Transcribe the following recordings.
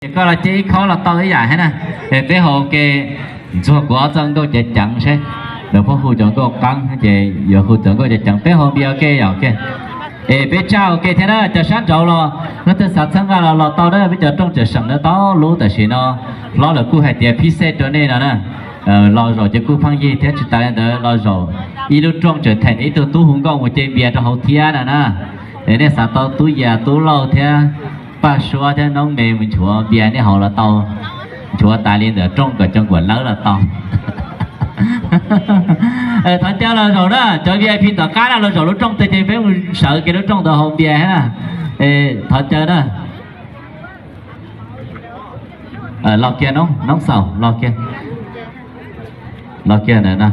Es koj los cia ib khob los tau ib yam thiab na. Es peb haus ua ke, ntxuag kuv ob txoj nkauj ceev ceev seb, lawv puas hu cov nkauj qeeb ces yuav hu cov nkauj ceev ceev, peb haus npias ua ke yom. Es peb tsaj ua ke thiab na, cov sab nraud los leej twg xav txhawb nqa los los tau na, peb cov rooj tseem seem na tau lub tam sim no. Hlob lawv kuj hais tias phib xej rau nej no na. Los zaum ces kuj pheej yig thiab, tsis tas li ntawd los zaum ib lub rooj tseem theem ib tug tub hu nkauj mus ce npias rau hauv thiab no na. Es nej xav tau tub Yias tub Lauj thiab Paj Suab thiab Noob Me mus nchuav npias nej haus los tau, nchuav tas li ntawm rooj kom cov nkuam lawb los tau. Thov caw los zaum na, cov V I P tom qab na los zaum lub rooj twg ces peb mus sawv kiag lub rooj ntawd haus npias thiab na. Thov caw na. Los kiag Noob Xaus, los kiag, los kiag ntawm no.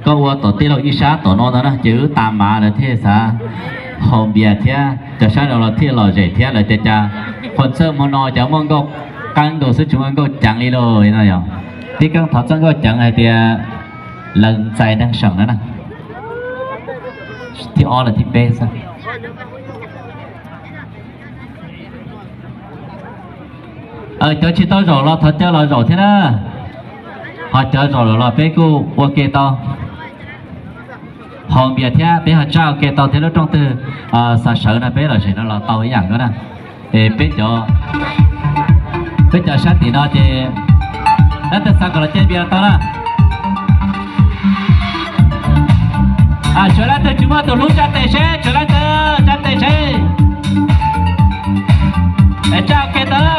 Koj ua tom tij laug ib sab tom no ntag na, ces wb tas mas lawv thiaj xav haus npias thiab cov sab no los thiaj lom zem thiab. Lawv tias cas qhua txawj hmo no cov muaj nkauj qeeb nkaus xwb, tsis muaj nkauj ceev li lauj no yom. Tib keeb thov txoj nkauj ceev hais tias lees txais neeg seem no na. Thib ob los thib peb xwb. Cov tsis tau zaum los thov caw los zaum thiab na. Ho cov zaum lawm los peb kuj ua ke tau, haus npias thiab peb ho tsaj ua ke tau thiab. Lub rooj twg xav sawv no peb los zem no los tau ib yam nkaus na. Es peb cov, peb cov sab tim no ces leej twg xav kom los ce npias los tau na. Tshuav leej twg tsis muaj tus hlub tsa tes seb, tshuav leej twg tsa tes seb. Es tsaj ua ke tau na.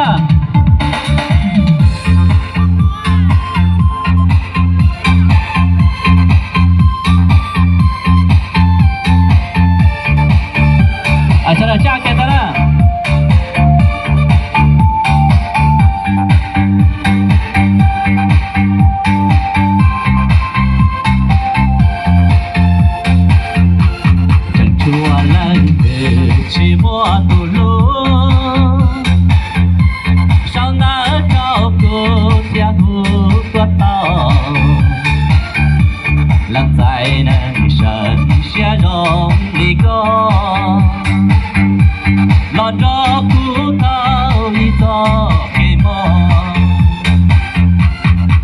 Sawv daws tsaj ua ke tau na. Tseem tshuav leej twg tsis muaj tus hlub, sau ntawv rau kuv thiab hu tuaj tau. Lees txais neeg seem siab zoo li koj, los nrog kuv tau ib txoj kev mob.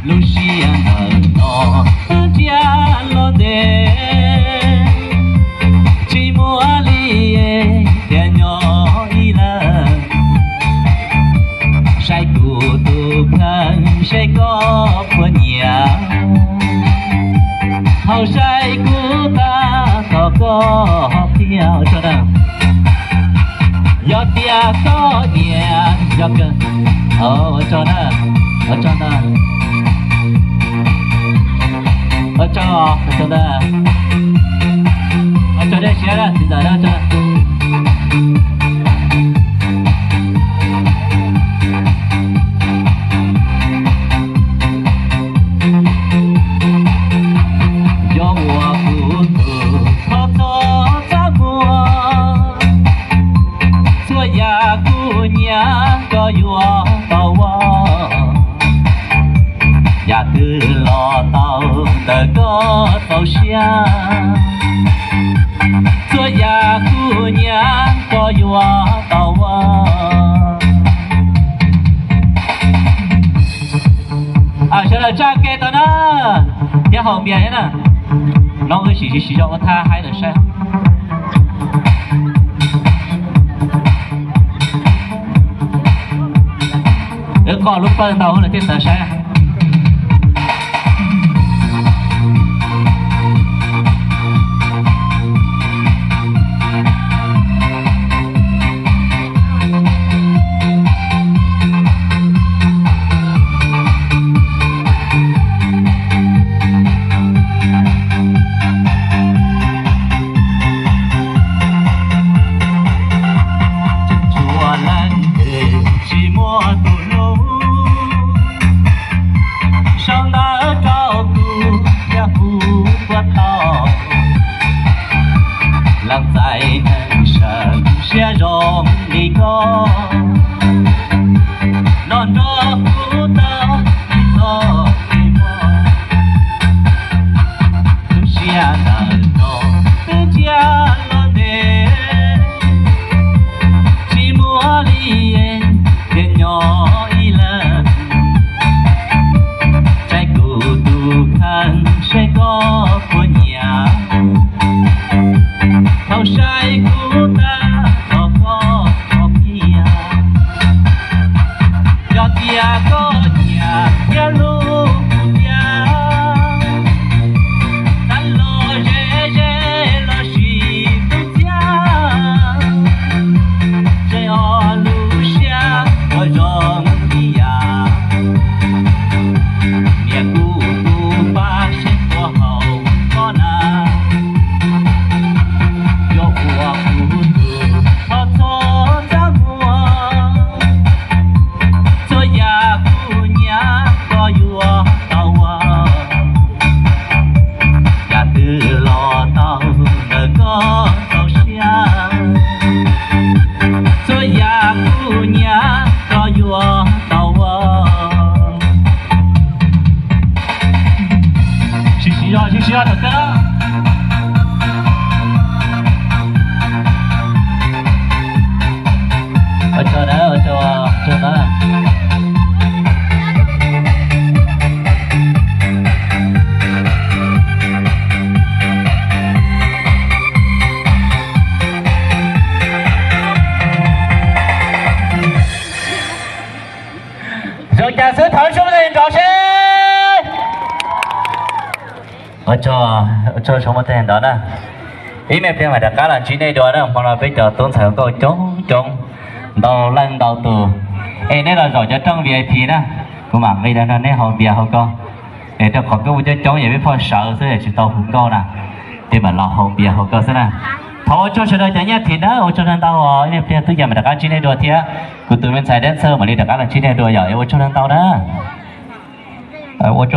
Lub siab ntawm no twb ntsiag los ntev, tsis muaj li thiaj nyob ib leeg. Saib kuv tus kheej seb koj puas nyiam, thaum saib kuv tag thov koj thiaj ua tsaug na. Yog tias koj nyiam, yog kawg, ua tsaug na, ua tsaug na, ua tsaug, ua tsaug na, ua tsaug dej siab na, txiv ntxawm na, ua tsaug. Yog ua kuv tus thov txog txaj muag, txhua yam kuv nyiam koj yuav tau ua, yam twg los tau ntawm koj txaus siab. Txhua yam kuv nyiam koj yuav tau ua. Sawv daws tsaj ke tau na, thiab haus npias thiab na. Los wb sim siv zog ua thaj haib lawm saib. Wb qoj lub plawg ntau lawm thiaj tawv saib. Tsuas leej twg tsis muaj tus hlub, sau ntawv rau kuv thiab hu tuaj tau. Lees txais neeg seem siab zoo li koj, los nrog kuv tau ib txoj kev mob. Lub siab ntawm no twb ntsiag los ntev, tsis Thiaj nyob ib leeg, saib kuv tus kheej seb koj puas nyiam. Thaum saib kuv tag los koj qhov kiag, yog tias koj nyiam thiab hlub kuv thiab, txav los ze ze los sis tub txiab, ze ob lub siab ua zoo ib yam. Niam kuv tus paj seb puas haum koj na, yuav ua kuv tus thov txhob txaj muag. Txhua yam kuv nyiam koj yuav tau ua, yam twg los tau ntawm koj txaus siab. Txhua yam kuv nyiam koj yuav tau ua. Sib sib zog, sib sib zog rau teb. Ua tsaug na, ua tsaug, ua tsaug na. Zoo cas xwb, thov ib suab nrov seb. Ua tsaug, ua tsaug ib suab nrov na. Ib me pliag mam rov qab los ntsib nej dua na, hmo no peb cov tub ntxhais hluas nkauj coob coob, ntau leej ntau tus. Es nej los zaum cov rooj V I P na, kuv mam nqis los nrog nej haus npias haus koj. Es rau qhov koj ua coob coob es peb pheej sawv xwb tsis tau hu nkauj na, ces mam los haus npias haus koj xwb na. Thov ua tsaug sawv daws cov nyiaj thim na, ua tsaug ntau ntau os, ib me pliag twb yog mam rov qab ntsib nej dua thiab. Kuv tus me ntxhais dancer mam li rov qab los ntsib nej dua yom, es ua tsaug ntau ntau na. Ua tsaug